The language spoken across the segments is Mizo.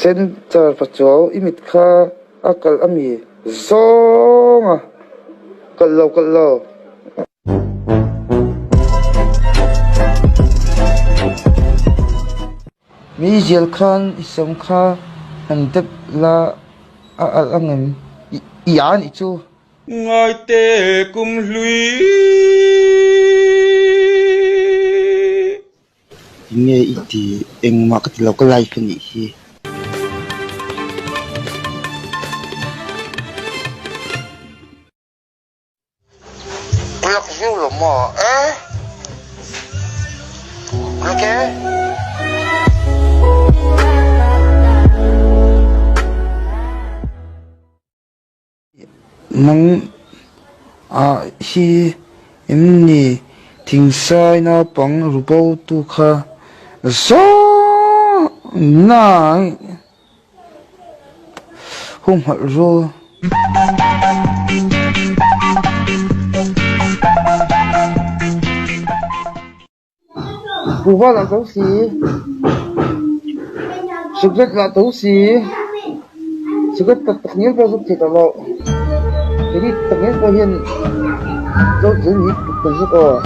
Center Pachuau i mit kha a kalh a mi zawng a kalh lo kalh lo. Meizial khan i sam kha han dep la a alh ang em? I a nih chu. Ngaite kum hlui. Tinge i ti engmah ka ti lo ka life a nih hi. Riak viau lo maw e? Riak e? Nang ah hi em ni thingsai naupang rubo tu kha zawng nai. Humhalh ru. Kuhva lah to si, cigarette lah to si, cigarette tak tak ngial pawh a zuk thei tawh lo. Keini tak ngial pawh hian zo zel hi kan zuk aw.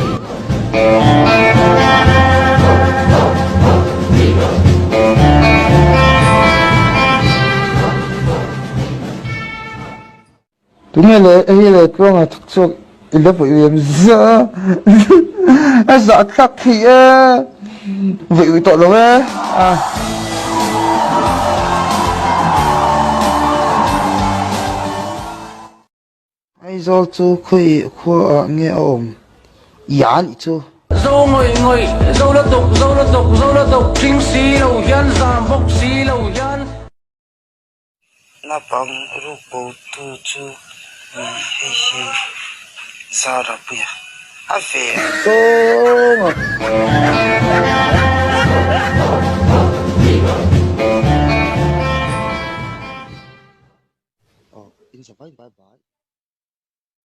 Tunge le hei le tluanga thawk chhuak i la vawi em za a zah thlak thei e vawi tawh lo e a. Aizawl chu khawi khua ah nge a awm? Ia nih chu. Zo ngawih ngawih, zo la tuk, zo la tuk, zo la tuk, thing si lo hian, zam bawk si lo hian. Naupang ruk bo tu chu ni hei hi Zara puia a ve zawng a. Aw in zavai bye bye.